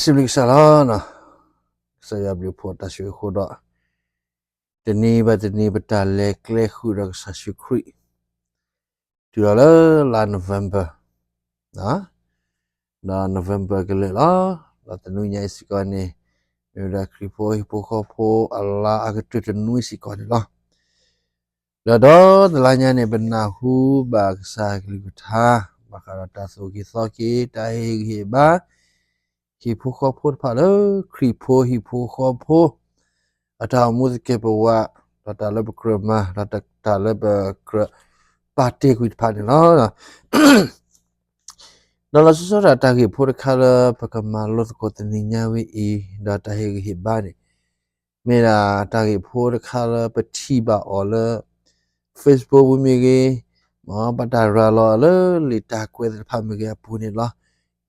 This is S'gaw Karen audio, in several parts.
စံးဘျုးကစၢ်လီၤ. ကစၢ်ယွၤဘျုးဖှိၣ်တၢ်ဆိၣ်ဂ့ၤအဃိဒီး, တနံၤဘၣ်တနံၤပတၢ်လဲၤကျဲဃုာ်ဒီးကစၢ်ယ့ၣ်ၡူးခရံာ်, တုၤလီၤလၢလါ November, ဒီး November ကလဲာ်လီၤ. ဒီးတနွံညါအံၤစ့ၢ်ကီးန့ၣ်, မ့ၢ်ဝဲဒၣ်ခရံာ်ဖိဟံၣ်ဖိဃီဖိအလါအကတၢၢ်တနွံစ့ၢ်ကီးန့ၣ်လီၤ. ဒီးဒီတလါညါန့ၣ် ပနၢ်ဟူဘၣ်ကစၢ်ကလုၢ်ကထါ, ဘၣ်ဃးဒီးတၢ်သူၣ်က့ၤသီက့ၤ, တၢ်ဟ့ၣ်ဂံၢ်ဟ့ၣ်ဘါ, ဟံၣ်ဖိဃီဖိတဖၣ်လၢ ခရံာ်ဖိဟံၣ်ဖိဃီဖိ အတၢ်အိၣ်မူသကဲးပဝး, ဒီးတၢ်လၢပကြၢးမၤ, ဒီးတၢ်လၢပကြၢးပာ်တ့ၢ်ကွံာ်တဖၣ်န့ၣ်လီၤ. ဒီးလီၤဆီဆီဒၣ်တၢ်ဂ့ၢ်ဖိတခါလၢပကမၤလိသကိးတနံၤညါဝဲအံၤ, ဒီးတၢ်ဟ့ၣ်ဂံၢ်ဟ့ၣ်ဘါန့ၣ်, မ့ၢ်ဒၣ်တၢ်ဂ့ၢ်ဖိတခါလၢပထံၣ်ဘၣ်အီၤလၢ Facebook ဝံၤမ့ၢ်ဂ့ၤ, မ်ပတၢ်ရၤလီၤလၢလံာ်တၢ်ကွဲးသ့ၣ်တဖၣ်မ့ၢ်ဂ့ၤအပူၤန့ၣ်လီၤ.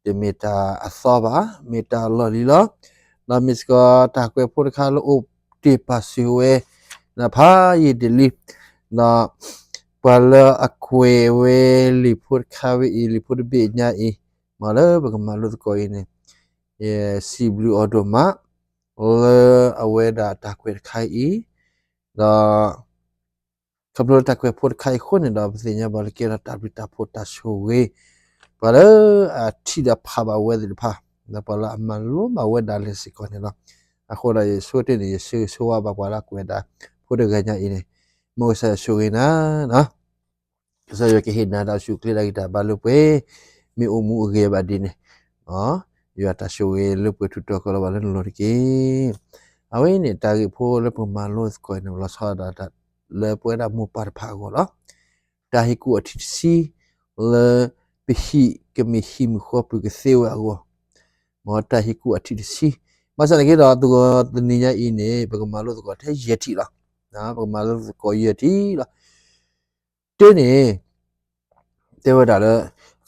တမ့ၢ်တၢ်အသီဘၣ်, မ့ၢ်တၢ်အလီၢ်လံၤလီၤ. ဒီးမ့ၢ်စ့ၢ်ကီးတၢ်ကွဲးဖိတခါလၢအိၣ်တ့ၢ်ပာ်စၢၤဝဲ ဒီးဖးယံာ်တ့ၢ်လံ, ဒီးပှၤလၢအကွဲးဝဲလံာ်ဖိတခါဝဲအံၤ, လံာ်ဖိတဘ့ၣ်ညါအံၤ, မ်လၢပကမၤလိသကိးအံၤန့ၣ်, ယစံးဘျုးအီၤဒိၣ်မး လၢအဝဲဒၣ်တၢ်ကွဲးတခါအံၤ, ဒီး ခီဖျိလၢတၢ်ကွဲးဖိတခါအံၤအဃိန့ၣ်ဒီး ပသ့ၣ်ညါဘၣ်လၢကဲထီၣ်တၢ်ဘျုးတၢ်ဖှိၣ်တၢ်ဆိၣ်ဂ့ၤ, ပှၤလၢအထံၣ်ဒီးဖးဘၣ်ဝဲသ့ၣ်တဖၣ်, ဒီးပှၤလၢအမၤလိဘၣ်ဝဲဒၣ်လဲာ်စ့ၢ်ကီးန့ၣ်လီၤ. အဃိဒီးယဆိကတၢၢ်န့ၣ် ယဆၢဂ့ၤဆၢဝါဘၣ်ပှၤလၢအကွဲးဒၣ်ဖိတဂၤညါအံၤန့ၣ်, မ်ကစၢ်ယွၤဆိၣ်ဂ့ၤနၤ ကစၢ်ယွၤကဟ့ၣ်နၤတၢ်အိၣ်ဆူၣ်အိၣ်ချ့တၢ်ဂံၢ်တၢ်ဘါလၢပှဲၤ, မ့ၢ်အိၣ်မူအဂ့ၤဘၣ်ဒ်န့ၣ်, ယွၤတၢ်ဆိၣ်ဂ့ၤလၢပှဲၤထူးတီၤကီးလီၤဘၣ်လၢနလိၤတက့ၢ်. အဝဲအံၤန့ၣ် တၢ်ဂ့ၢ်ဖိလၢပကမၤလိသကိးန့ၣ် လီၤဆီဒၣ်တၢ်လၢပဝဲဒၣ်မိၢ်ပၢ်တဖၣ်အဂီၢ်လီၤ. တၢ်ဟ့ၣ်ကူၣ်အထံၣ်တဆံ လၢပဟံၣ်ကမ့ၢ်ဟံၣ်မုာ်ဃီပူၤကသ့ဝဲအဂီၢ်, မ်တၢ်ဟ့ၣ်ကူၣ်အထံၣ်တဆံ, ဘၣ်ဆၣ်န့ၣ်က့ၤဒီး တနံၤညါအံၤန့ၣ် ပကမၤလိသကိးထဲယဲၢ်ထံၣ်လီၤ. ပကမၤလိသကိးယဲၢ်ထံၣ်လီၤ. တၢန့ၣ် တဲဝဲဒၣ်လၢ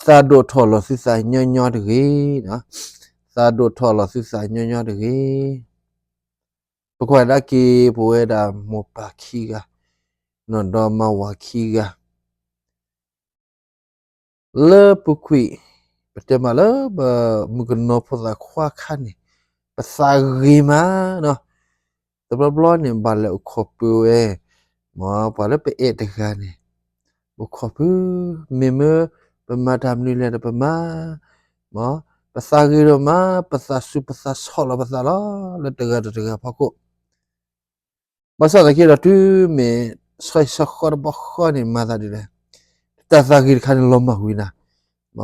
သးဒိၣ်ထီၣ်လီၤသုသးညီညီတဂ့ၤ, သးဒိၣ်ထီၣ်လီၤသုသးညီညီတဂ့ၤ. ပကွၢ်ကဒါက့ၤ ပဝဲဒၣ်မိၢ်ပၢ်ခံဂၤ, နီၢ်ဒီမါဝၤခံဂၤ လၢပူၤကွံာ်, ပတဲမးလၢပမုၣ်ကနီၤဖိသၣ်ခွါခါန့ၣ်, ပသးဂ့ၤမး, တဘျီဘျီန့ၣ် ဘၣ်လဲၤအိၣ်ခိးပၢၤဝဲ, မ်ပှၤလၢပအဲၣ်တဂၤန့ၣ်, အိၣ်ခိးပၢၤ, မ့ၢ်မၢပမၤတၢ်မနုၤလဲၣ်ဒီးပမၤ, မ်ပသးဂ့ၤဒိၣ်မး, ပသးစူၤပသးဆီၣ်လီၤပသးလီၤ လၢတဂၤဒီးတဂၤအဖီခိၣ် ဘၣ်ဆၣ်သနာ်က့ဒီး တုၤမ့ၢ်ဆီဟံၣ်ဆီဃီတဘျီဃီန့ၣ် မၤသးဒ်လဲၣ်, တၢ်သးဂ့ၤတခါန့ၣ်လီၤမၢ်ကွံာ်နၤ,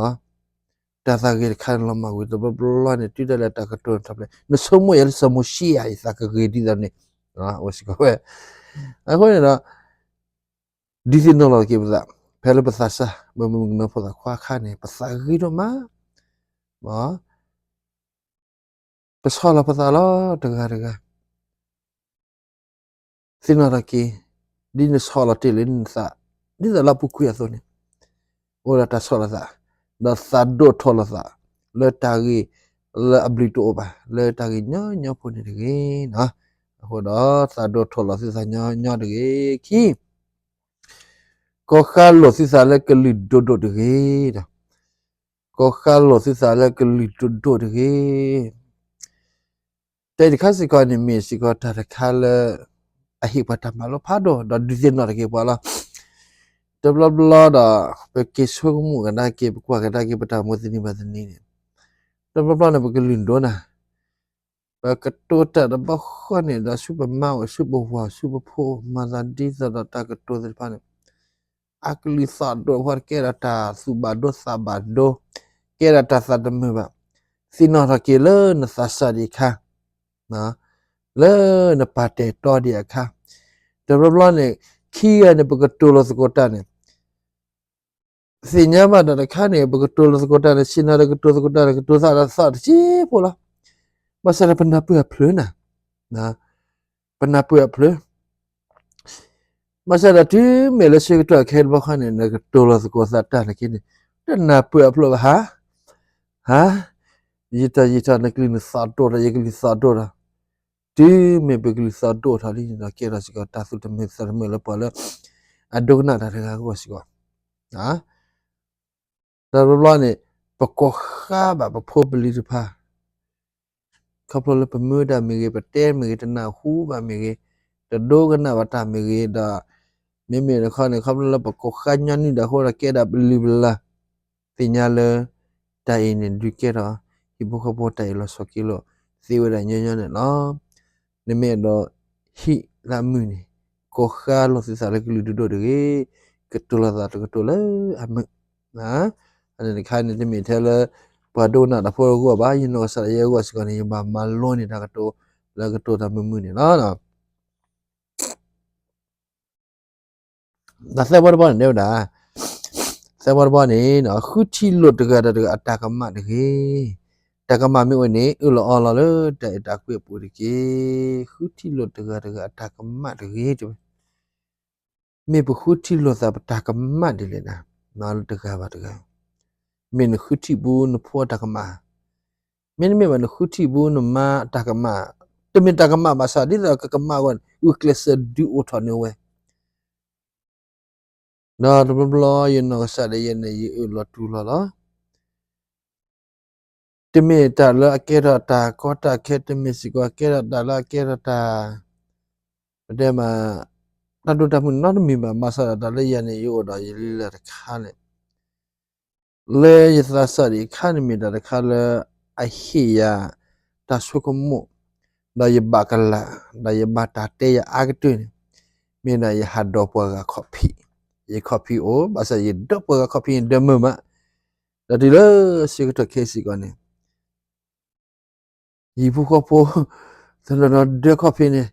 တၢ်သးဂ့ၤတခါန့ၣ်လီၤမၢ်ကွံာ် တဘျီဘျီန့ၣ် တုၤဒၣ်လဲာ်တၢ်ကတိၤန့ၣ်ထီၣ်ဖျဲး, နဆိကမိၣ်ယၤလၢစီၤမိၤၡ့ဧါ ယသးကဂ့ၤဒ်သိးန့ၣ်, အိၣ်စ့ၢ်ကီးဝဲ, အဃိန့ၣ်ဒီး ဒုးသ့ၣ်နီၣ်လီၤက့ၤပသး, ဖဲလၢပသးစၢ်, ပမုၣ်ကနီၤဖိသၣ်ခွါခါန့ၣ် ပသးဂ့ၤဒိၣ်မး, ပဆီၣ်လီၤပသးလီၤ တဂၤတဂၤ, သ့ၣ်နီၣ်ထီၣ်က့ၤ, ဒ်နဆီၣ်လီၤတ့ၢ်လၢနသး, ဒ်သိးလၢအပူၤကွံာ်အသိးန့ၣ်, အိၣ်ဒီးတၢ်ဆီၣ်လီၤသး, ဒီးသးဒိၣ်ထီၣ်လီၤသး, လၢတၢ်ဂ့ၢ်လၢအဘျုးတအိၣ်ဘၣ်, လၢတၢ်ဂ့ၢ်ညီညီဖိန့ၣ်တဂ့ၤ, အဃိဒီး သးဒိၣ်ထီၣ်လီၤသုသးညီညီတဂ့ၤ, ခံ ကိးဃါလိာ်သုသးလၢကလုာ်ဒိၣ်ဒိၣ်တဂ့ၤ, ကိးဃါလိာ်သုသးလၢကလုာ်ဒိၣ်ဒိၣ်တဂ့ၤ, တၢ်အံၤတခါစ့ၢ်ကီးန့ၣ် မ့ၢ်စ့ၢ်ကီးတၢ်တခါလၢ အဟ့ၣ်ပှၤတၢ်မၤလိဖးဒိၣ် ဒီးဒုးသ့ၣ်နီၣ်ထီၣ်က့ၤပှၤလီၤ. တဘျီဘျီဒီး ပက့ၤဆိကမိၣ်ကဒါက့ၤ ပကွၢ်ကဒါက့ၤ ပတၢ်အိၣ်မူတနံၤဘၣ်တနံၤန့ၣ်, တဘျီဘျီန့ၣ် ပကလုၢ်ဒိၣ်နၤ, ပကတိၤတၢ်တဘျီဃီန့ၣ်ဒီး ဆူပမါအိၣ် ဆူပဝၤအိၣ် ဆူပဖိအိၣ် မၤသးဒ်သိးဒီးတၢ်ကတိၤသ့ၣ်တဖၣ်န့ၣ် အကလုၢ်သီၣ်ဒိၣ် ပှၤတကဲဒီးတၢ်သူၣ်ဘၣ်ဒိသးဘၣ်ဒိ, ကဲဒီးတၢ်သးတမုာ်ဘၣ်, သ့ၣ်နီၣ်ထီၣ်က့ၤလၢနသးစၢ်ဒံးအခါ, လၢနပာ်တဲာ်တီဒံးအခါ, တဘျီဘျီန့ၣ် ခံဂၤန့ၣ် ပကတိၤလီၤသကိးတၢ်န့ၣ် သ့ၣ်ညါဘၣ်ဒီးတခါန့ၣ် ပကတိၤလီၤသကိးတၢ်န့ၣ် ဆ့ၣ်နီၤဒီးကတိၤသကိးတၢ်န့ၣ် ကတိၤသးဒီးသီၣ်တစဲးဖိလီၤ. ဘၣ်ဆၣ်ဒီးပနၢ်ပၢၢ်အဖျၢၣ်နၤ, ပနၢ်ပၢၢ်အဖျၢၣ် ဘၣ်ဆၣ်ဒီးတုၤမ့ၢ်လၢဆၢကတီၢ်ခဲအံၤတဘျီဃီန့ၣ် နကတိၤလီၤသကိးသးတၢ်န့ၣ်က့န့ၣ် တနၢ်ပၢၢ်အဖျၢၣ်ဘၣ်ဟါ, ဟါ, ယံာ်ထီၣ်ယံာ်ထီၣ် နကလုၢ်နသီၣ်ဒိၣ်ထီၣ် ယကလုၢ်သီၣ်ဒိၣ်ထီၣ်, တုၤမ့ၢ်ပကလုၢ်သီၣ်ဒိၣ်ထီၣ်လံန့ၣ်ဒီး ကဲထီၣ်စ့ၢ်ကီးတၢ်သူၣ်တမုာ်သးတမုာ်လၢပှၤလၢ အဒိကနၣ်တၢ်တဂၤအဂီၢ်စ့ၢ်ကီး တဘျီဘျီန့ၣ် ပကိးဃါဘၣ်ပဖိပလံၤတဖၣ်, ခီဖျိလၢပမၢတၢ်မ့ၢ်ဂ့ၤ, ပတဲမ့ၢ်ဂ့ၤ, တနၢ်ဟူဘၣ်မ့ၢ်ဂ့ၤ, တဒိကနၣ်ဘၣ်တၢ်မ့ၢ်ဂ့ၤဒီး, မ့မ့ၢ်တခီန့ၣ် ခီဖျိလၢပကိးဃါညီနုၢ်တၢ်အဃိဒီး ကဲဒၣ်ပလုၢ်ပလၢ်, သ့ၣ်ညါလၢ တၢ်အံၤန့ၣ် ဒုးကဲထီၣ် ဟံၣ်ဖိဃီဖိတၢ်အ့ၣ်လိာ်ဆိးက့လိာ်သ့ဝဲဒၣ်ညီညီန့ၣ်လီၤ. နမ့ၢ်အဲၣ်ဒိးဟံၣ်လၢအမုၢ်န့ၣ်, ကိးဃါလိာ်သုသးလၢကလုာ်ဒိၣ်ဒိၣ်တဂ့ၤ, ကတိၤလိာ်သးတကတိၤလၢအမုာ် အန့ၣ်တခါန့ၣ် တမ့ၢ်ထဲလၢ ပှၤဒိကနၣ်တၢ်ဖိအဂီၢ်ဘၣ်, ယနီၢ်ကစၢ်ဒၣ်ယဲအဂီၢ်စ့ၢ်ကီးန့ၣ် ယဘၣ်မၤလိန့ၢ်တၢ်ကတိၤ လၢကတိၤတၢ်မုာ်မုာ်န့ၣ်လီၤ. ဒီးသၢဘီတဘီန့ၣ်တဲဝဲဒၣ်, သၢဘီတဘီန့ၣ် ဃုထံၣ်လိာ်တဂၤဒီးတဂၤအတၢ်ကမၣ်တဂ့ၤ. တၢ်ကမၣ်မ့ၢ်အိၣ်န့ၣ် အၢၣ်လီၤအီလီၤလၢတၢ်အဲၣ်တၢ်ကွံအပူၤတက့ၢ်. ဃုထံၣ်လိာ်တဂၤဒီးတဂၤအတၢ်ကမၣ်တဂ့ၤ. မ့ၢ်ပဃုထံၣ်လိာ်သးပတၢ်ကမၣ်ဒ်လဲၣ်ဒၣ်, မၤလၢတဂၤဘၣ်တဂၤ, မ့ၢ်နဃုထံၣ်ပူၤနဖိအတၢ်ကမၣ်, မ့တမ့ၢ်ဘၣ်နဃုထံၣ်ပူၤနမါအတၢ်ကမၣ်, တမ့ၢ်တၢ်ကမၣ်ဘၣ်ဆၣ် ဒ်သိးကကမၣ်အဂီၢ်န့ၣ် ဂုာ်ကျဲးစၢးဒုးအိၣ်ထီၣ်န့ၢ်ဝဲ ဒီးတဘျီဘျီယနီၢ်ကစၢ်ဒၣ်ယဲန့ၣ် ယအၢၣ်လီၤတူၢ်လိာ်လီၤ. တမ့ၢ်တၢ်လၢအကဲထီၣ်တၢ်ကီတၢ်ခဲ, တမ့ၢ်စ့ၢ်ကီးကဲထီၣ်တၢ်လၢအကဲထီၣ်တၢ်, ပတဲမး, တၢ်ဒိၣ်တၢ်မုၢ်နီတမံၤဘၣ်, ဘၣ်ဆၣ်ဒီးတၢ်လၢယၤန့ၣ် ယအိၣ်ဒီးယလံလၢတခါန့ၣ် လၢယသးစၢ်ဒံးအခါန့ၣ် မ့ၢ်တၢ်တခါလၢ အဟ့ၣ်ယၤ တၢ်ဆိကမိၣ်, ဒီးယဘၣ်ကလၤ, ဒီးယဘၣ်တၢ်တဲယၤအါကတၢၢ်န့ၣ်, မ့ၢ်ဒၣ်ယဟးဒီးပှၤဂၤခီၣ်ဖံး, ယခီၣ်ဖံးအိၣ်, ဘၣ်ဆၣ်ယဒၢပှၤဂၤခီၣ်ဖံးန့ၣ်ဒၢမုာ်မး, ဒီးတုၤလၢဆၢကတီၢ်ခဲအံၤစ့ၢ်ကီးန့ၣ် ဟံၣ်ဖိဃီဖိ သနီၣ်နီၣ်ဒၢခီၣ်ဖံးန့ၣ်,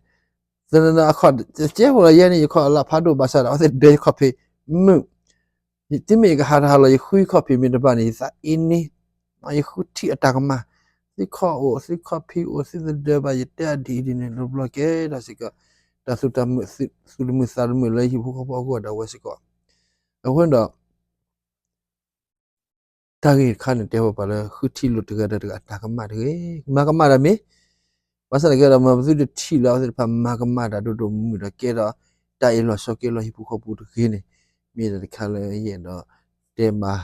သနီၣ်နီၣ်အခီၣ် ကဲဖိလီၤယဲန့ၣ် ယခီၣ်အလၢ်ဖးဒိၣ်ဘၣ်ဆၣ်ဒီး အဝဲသ့ၣ်ဒၢယခီၣ်ဖံးမုာ်, တုၤမ့ၢ်ယကဟးတဟးလီၤ ယဃုခီၣ်ဖံးမ့ၢ်တဘၣ်န့ၣ် ယသးအ့န့, ယဃုထံၣ်အတၢ်ကမၣ်, သုခီၣ်အိၣ် သုခီၣ်ဖံးအိၣ် သုသဒၢဘၣ် ယတဲအဒ်အံၤဒ်န့ၣ် တဘျီကဲဒီးစ့ၢ်ကီး တၢ်သူၣ်တၢ်မုာ် သူၣ်တမုာ်သးတမုာ်လၢဟံၣ်ဖိဃီဖိအဂီၢ်ဒၣ်ဝဲစ့ၢ်ကီး, အဃိဒီး တၢ်ဂ့ၢ်တခါန့ၣ် တဲဝဲပှၤလၢ ဃုထံၣ်လိာ်တဂၤဒီးတဂၤအတၢ်ကမၣ်တဂ့ၤ, မၤကမၣ်တၢ်မ့ၢ်, ဘၣ်ဆၣ်သနာ်က့ဒီး မ့ၢ်ပသုတထံၣ်လၢအဝဲသ့ၣ်တဖၣ်မၤကမၣ်တၢ်ဒိၣ်ဒိၣ်မုၢ်မုၢ်ဒီး ကဲဒီးတၢ်အ့ၣ်လိာ်ဆိးက့လိာ်ဟံၣ်ဖိဃီဖိပူၤတဂ့ၤန့ၣ်, မ့ၢ်တၢ်တခါလၢယအဲၣ်ဒိးတဲမး,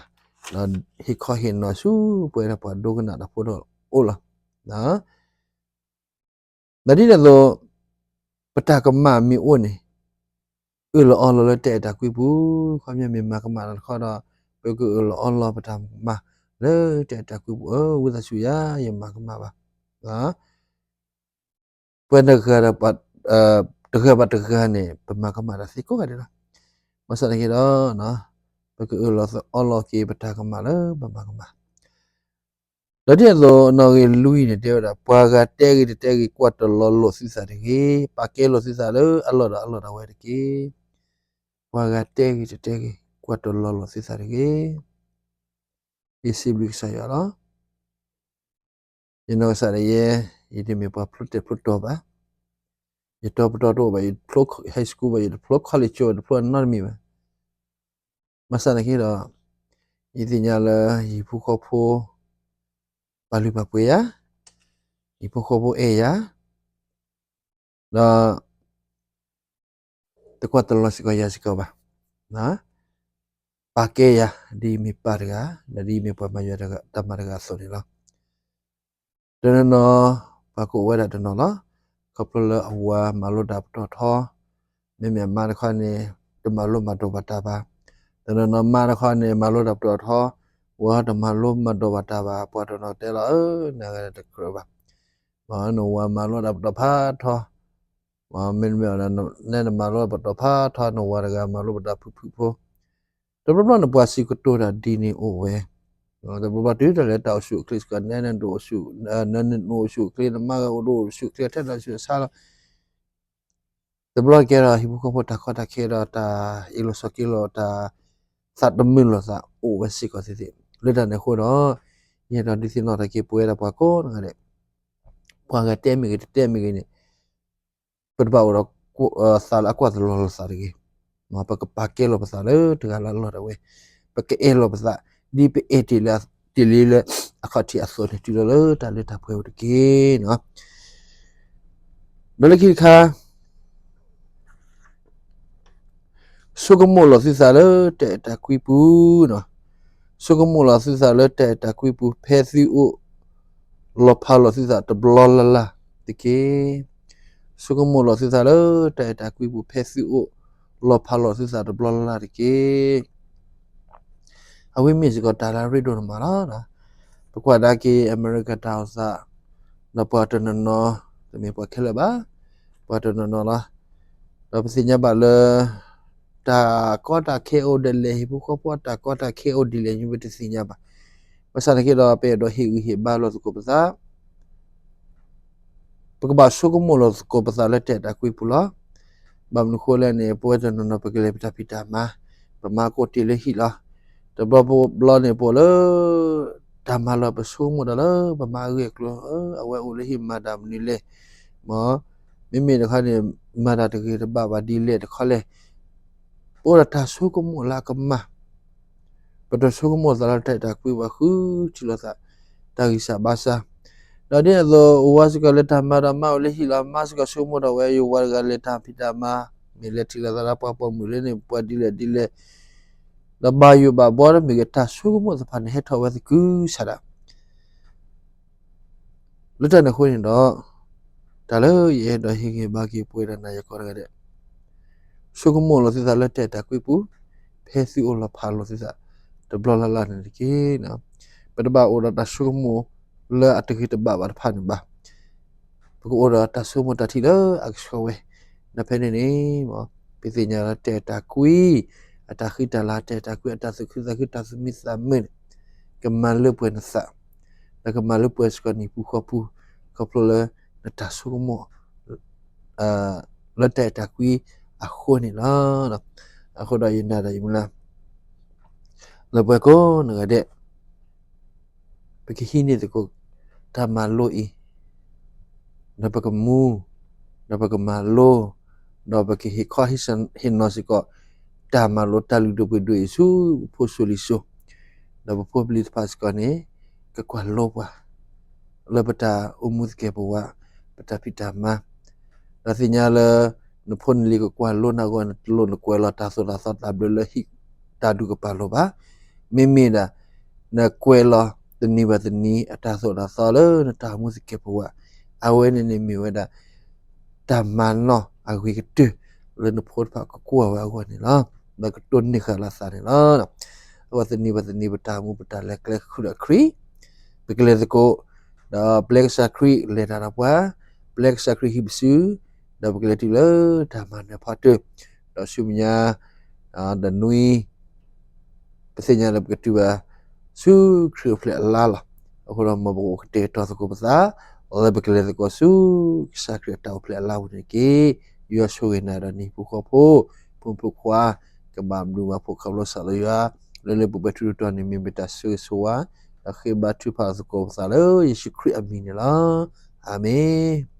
ဒီးဟ့ၣ်ခီဟ့ၣ်နီၤဆူပဝဲဒၣ်ပှၤဒိကနၣ်တၢ်ဖိဒီးအိၣ်လီၤ. ဒီးဒ်န့ၣ်အသိး ပတၢ်ကမၣ်မ့ၢ်အိၣ်န့ၣ် အၢၣ်လီၤအီလီၤလၢတၢ်အဲၣ်တၢ်ကွံပူၤ, ခီပညီမ့ၢ်မၤကမၣ်တၢ်တခီဒီး ပကအၢၣ်လီၤအီလီၤပတၢ်ကမၣ်လၢတၢ်အဲၣ်တၢ်ကွံပူၤ, အၢ ဝံသးစူၤယၤ ယမၤကမၣ်ဘၣ်. ပှၤတဂၤဒီး တဂၤဘၣ်တဂၤန့ၣ် ပမၤကမၣ်တၢ်သ့ကိးဂၤဒဲးလီၤ. ဘၣ်ဆၣ်သနာ်က့ဒီး ပကအၢၣ်လီၤအီလီၤက့ၤပတၢ်ကမၣ်လၢပမၤကမၣ် ဒီးဒ်န့ၣ်အသိး နီၣ်ဂံၢ်လွံၢ်န့ၣ် တဲဝဲဒၣ် ပှၤဂၤတဲဂ့ၤတတဲဂ့ၤ ကွၢ်တလီၤလိာ်သုသးတဂ့ၤ, ပာ်ကဲလိာ်သုသးလၢအလီၢ်ဒီးအလီၢ်ဒၣ်ဝဲတက့ၢ်. ပှၤဂၤတဲဂ့ၤတတဲဂ့ၤ ကွၢ်တလီၤလိာ်သုသးတဂ့ၤ. ယစံးဘျုးကစၢ်ယွၤလီၤ. ယနီၢ်ကစၢ်ဒၣ်ယဲ ယတမ့ၢ်ပှၤဖျိတဲာ်ဖျိတီၤဘၣ်. ယတီပတီၢ်တအိၣ်ဘၣ်, ယတဖျိ high school ဘၣ်, ယတဖျိ college ဘၣ်, ယတဖျိနီတမံၤဘၣ်. ဘၣ်ဆၣ်သနာ်က့ဒီး ယသ့ၣ်ညါလၢဟံၣ်ဖိဃီဖိ ပာ်လုၢ်ပာ်ပှ့ၤယၤ, ဟံၣ်ဖိဃီဖိအဲၣ်ယၤ, ဒီး တကွၢ်တလီၤစ့ၢ်ကီးယၤစ့ၢ်ကီးဘၣ်. ပာ်ကဲယၤ ဒ်ယမ့ၢ်ပၢ်တဂၤ, ဒီးဒ်ယမ့ၢ်ပှၤမၤယွၤတၢ်မၤတဂၤအသိးန့ၣ်လီၤ. တနီၤနီၤ ပှၤကအိၣ်ဝဲဒၣ်တနီၤလီၤ. ခီဖျိလၢအဝၤမၤလိတၢ်ပတီၢ်ထီ, မ့မ့ၢ်အမါတခီန့ၣ် တမၤလိမၤဒိးဘၣ်တၢ်ဘၣ်. တနီၤနီၤမါတခီန့ၣ် မၤလိတၢ်ပတီၢ်ထီ, ဝၤတမၤလိမၤဒိးဘၣ်တၢ်ဘၣ်, ပှၤတနီၤတဲလီၤ အၢ နဂၤတကြၢးဘၣ်. နဝၤမၤလိတၢ်ပတီၢ်ဖးထီ, မ့မ့ၢ် နဲနမၤလိပတီၢ်ဖးထီ နဝၤတဂၤမၤလိပတီၢ်ဖုၣ်ဖုၣ်ဖိ, တဘျီဘျီန့ၣ်ပှၤစံးကတိၤတၢ်ဒ်န့ၣ်အိၣ်ဝဲ, တဘျီဘျီတုၤဒၣ်လဲာ်တၢ်အိၣ်ဆူၣ်အိၣ်ချ့စ့ၢ်ကီး နဲနဒိၣ်အိၣ်ဆူၣ်, နအိၣ်ဆူၣ်အိၣ်ချ့ နမါဂၤအိၣ်ဒိၣ်အိၣ်ဆူၣ်အိၣ်ချ့ထဲဒၣ်ဆူၣ်အဆါလီၤ. တဘျီကဲဒီးဟံၣ်ဖိဃီဖိတၢ်ကီတၢ်ခဲဒီးတၢ်အ့ၣ်လိာ်ဆိးက့လိာ်တၢ် သးတမုာ်လိာ်သးအိၣ်ဝဲစ့ၢ်ကီးသ့သ့ၣ်. လၢတၢ်န့ၣ်အဃိဒီး ယအဲၣ်ဒိးဒုးသ့ၣ်နီၣ်ထီၣ်က့ၤပဝဲဒၣ်ပှၤကိးဂၤဒဲး, ပှၤဂၤတဲမ့ၢ်ဂ့ၤ တတဲမ့ၢ်ဂ့ၤန့ၣ် ပတဘၣ်အိၣ်ဒီး သးလၢအကွၢ်တလီၤလိာ်သးတဂ့ၤ. ပကပာ်ကဲလိာ်ပသးလၢတဂၤလၢအလီၢ်ဒၣ်ဝဲ, ပကအဲၣ်လိာ်ပသး ဒ်ပအဲၣ်တ့ၢ်လံလၢအခီၣ်ထံးအသိးန့ၣ် တုၤလီၤလၢတၢ်လၢတၢ်ပှဲၤအိၣ်တက့ၢ်. ဒီးလၢခံတခါ ဆိကမိၣ်လီၤသုသးလၢတၢ်အဲၣ်တၢ်ကွံပူၤ, ဆိကမိၣ်လီၤသုသးလၢတၢ်အဲၣ်တၢ်ကွံပူၤ ဖဲသုအိၣ် လီၤဖးလီၤသုသးတဘျီလၢ်လၢ်တက့ၢ်. ဆိကမိၣ်လီၤသုသးလၢတၢ်အဲၣ်တၢ်ကွံပူၤ ဖဲသုအိၣ်လီၤဖးလီၤသုသးတဘျီလၢ်လၢ်တက့ၢ်. အဝဲမ့ၢ်စ့ၢ်ကီးတၢ်လၢအရ့ဒိၣ်န့ၣ်မးလီၤ. ပကွၢ်ကဒါက့ၤအမဲရကၤတၢ်အိၣ်သး, ဒီးပှၤတနီၤနီၤ, တမ့ၢ်ပှၤခဲလၢာ်ဘၣ်, ပှၤတနီၤနီၤလီၤ. ဒီးပသ့ၣ်ညါဘၣ်လၢ တၢ်ကီတၢ်ခဲအိၣ်ဒ်လဲၣ်, ဟံၣ်ဖိဃီဖိအတၢ်ကီတၢ်ခဲအိၣ်ဒ်လဲၣ် မ့ၢ်ပတသ့ၣ်ညါဘၣ်. ဘၣ်ဆၣ်သနာ်က့ဒီး ပအဲၣ်ဒိးဟ့ၣ်ဂံၢ်ဟ့ၣ်ဘါလိာ်သကိးပသး ပကဘၣ်ဆိကမိၣ်လီၤသကိးပသးလၢတၢ်အဲၣ်တၢ်ကွံပူၤလီၤ. ဘၣ်မနုၤဃိလဲၣ်န့ၣ် ပဝဲတနီၤနီၤ ပကလဲၤပတၢ်ဖံးတၢ်မၤ, ပမၤကအိၣ်တ့ၢ်လၢဟံၣ်လီၤ. တဘျီဘျီန့ၣ် ပအိၣ်လၢတၢ်မၤလီၢ် ပဆိကမိၣ်တၢ်လၢပမၤအဂ့ၢ်အကျိၤ, အဝဲအိၣ်လၢဟံၣ်မၤတၢ်မနုၤလဲၣ်, မ့မ့ၢ်တခါန့ၣ် မၤတၢ်တဂ့ၤတဘၣ်ဘၣ်ဒ်လဲၣ်တခီလဲၣ်, ပအိၣ်ဒီးတၢ်ဆိကမိၣ်လၢအကမၣ် ပတဆိကမိၣ်သးလၢတၢ်အဲၣ်တၢ်ကွံဘၣ် ဃုထံၣ်လိာ်သး တၢ်ဂံၢ်စၢ်ဘါစၢ်, ဒီးဒ်န့ၣ်အသိး အိၣ်ဝဲစ့ၢ်ကီးလၢတၢ်မၤဒီးမၤအိၣ်လၢဟံၣ်လီၤ. မၤစ့ၢ်ကီးဆိကမိၣ်ဒီးဝဲ ယဝၤတဂၤလဲၤတၢ်ဖံးတၢ်မၤ, မ့ၢ်လဲၤထံၣ်လိာ်သးဒီးပှၤပိာ်မုၣ်လၢန့ၣ် ပှၤဒ်လဲၣ်ဒ်လဲၣ်, ဒီးဘၣ်ယိၣ်ဘၣ်ဘှီဒီး မ့ၢ်ဂ့ၤ တၢ်ဆိကမိၣ်သ့ၣ်တဖၣ်န့ၣ် ဟဲထီၣ်ဝဲသကုၤဆးဒး လၢတၢ်န့ၣ်အဃိန့ၣ်ဒီး တၢ်လၢယအဲၣ်ဒိးဟ့ၣ်ဂံၢ်ဘါက့ၤပဝဲဒၣ်နၤယၤကိးဂၤဒဲး, ဆိကမိၣ်လီၤသုသးလၢတၢ်အဲၣ်တၢ်ကွံပူၤ, ဖဲသုအိၣ်လီၤဖးလိာ်သုသး တဘျီလၢ်လၢ်န့ၣ်တက့ၢ်. ပတဘၣ်အိၣ်ဒီးတၢ်ဆိကမိၣ်လၢအတဂ့ၤတဘၣ်ဘၣ်တဖၣ်န့ၣ်ဘၣ်. ပကအိၣ်ဒီးတၢ်ဆိကမိၣ်တၢ်ထံၣ်လၢအကဆှီဝဲ, ဒီးဖဲန့ၣ်န့ၣ် ပသ့ၣ်ညါလၢတၢ်အဲၣ်တၢ်ကွံ, အတၢ်ဃံတၢ်လၤ တၢ်အဲၣ်တၢ်ကွံ အတၢ်သူၣ်ခုသးခု တၢ်သူၣ်မံသးမုာ်န့ၣ် ကမၤလၢပှဲၤနသး, ဒီးကမၤလၢပှဲၤစ့ၢ်ကီးနဟံၣ်ပူၤဃီပူၤ, ခီဖျိလၢနတၢ်ဆိကမိၣ် လၢတၢ်အဲၣ်တၢ်ကွံအဃိန့ၣ်လီၤ. အဃိဒီးယနာ်ဒီးယမုၢ်လၢ် လၢပှၤကိးဂၤဒဲး ပကဟံးန့ၢ်သကိး တၢ်မၤလိအံၤ, ဒီးပကမူ, ဒီးပကမၤလိ, ဒီးပကဟ့ၣ်ခီဟ့ၣ်နီၤစ့ၢ်ကီး တၢ်မၤလိတၢ်လုၢ်ဒိၣ်ပှ့ၤဒိၣ်အံၤဆူ ပဖိစိၤလံၤစိၤ, ဒီးပဖိပလံၤတဖၣ်စ့ၢ်ကီးန့ၣ် ကကွၢ်လိပှၤ လၢပတၢ်အိၣ်မူသကဲာ်ပဝး, ပတၢ်ဖံးတၢ်မၤ, ဒီးသ့ၣ်ညါလၢ နဖိနလံၤကကွၢ်လိနၤအဂီၢ် နတလိၣ်နကွဲးလီၤတၢ်သိၣ်တၢ်သီတၢ်ဘျၢလၢဟံၣ်တၢ်ဒူၣ်ကပၤလိၤဘၣ်. မ့မ့ၢ်ဒၣ် နကွဲးလီၤတနံၤဘၣ်တနံၤ အတၢ်သိၣ်တၢ်သီလၢနတၢ်အိၣ်မူသကဲာ်ပဝး, အဝဲန့ၣ်န့ၣ်မ့ၢ်ဝဲဒၣ် တၢ်မၤနီၣ်အဂ့ၤကတၢၢ် လၢနဖိတဖၣ်ကကွၢ်ဝဲအဂီၢ်န့ၣ်လီၤ. ဒီးကတိၢ်န့ၢ်ဃာ်လီၤသးန့ၣ်လီၤ. အဝဲတနံၤဘၣ်တနံၤ ပတၢ်အိၣ်မူပတၢ်လဲၤကျဲဃုာ်ဒီးခရံာ်, ပကလဲၤသကိး ဒီးပျဲကစၢ်ခရံာ်လဲၤတၢ်ဒီးပှၤ, ပျဲကစၢ်ခရံာ်ဟံးပစု, ဒီးပကလဲၤတုၤလၢတၢ်မၤနၢၤဖးတၢၢ်, ဒီးဆူမဲာ်ညါ ဒီးနွံ ပသ့ၣ်ညါလၢပကတုၤဘၣ် ဆူခရံာ်အိၣ်ဖျဲၣ်အလါလီၤ. အဃိဒီး မ်ပကအိၣ်ကတဲာ်ကတီၤသကိးပသး လၢပကလဲၤသကိးဆူ ကစၢ်ခရံာ်အတၢ်အိၣ်ဖျဲၣ်အလါပူၤန့ၣ်တက့ၢ်. ယွၤဆိၣ်ဂ့ၤနၤဒီးနဟံၣ်ဖိဃီဖိ, ဖိမုၣ်ဖိခွါ, ကဘၣ်ဘျုးဘၣ်ဖှိၣ်ခီဖျိစးလၢယွၤ, လၢလၢပှဲၤပှဲၤထူထူတီၤတီၤန့ၣ် မ့ၢ်ပတၢ်ဆိၣ်ဂ့ၤဆိၣ်ဝါ, ဒီးဃ့ဘါထုကဖၣ်သကိးပသးလၢယ့ၣ်ၡူးခရံာ်အမံၤန့ၣ်လီၤ. အၤမ့ၣ်.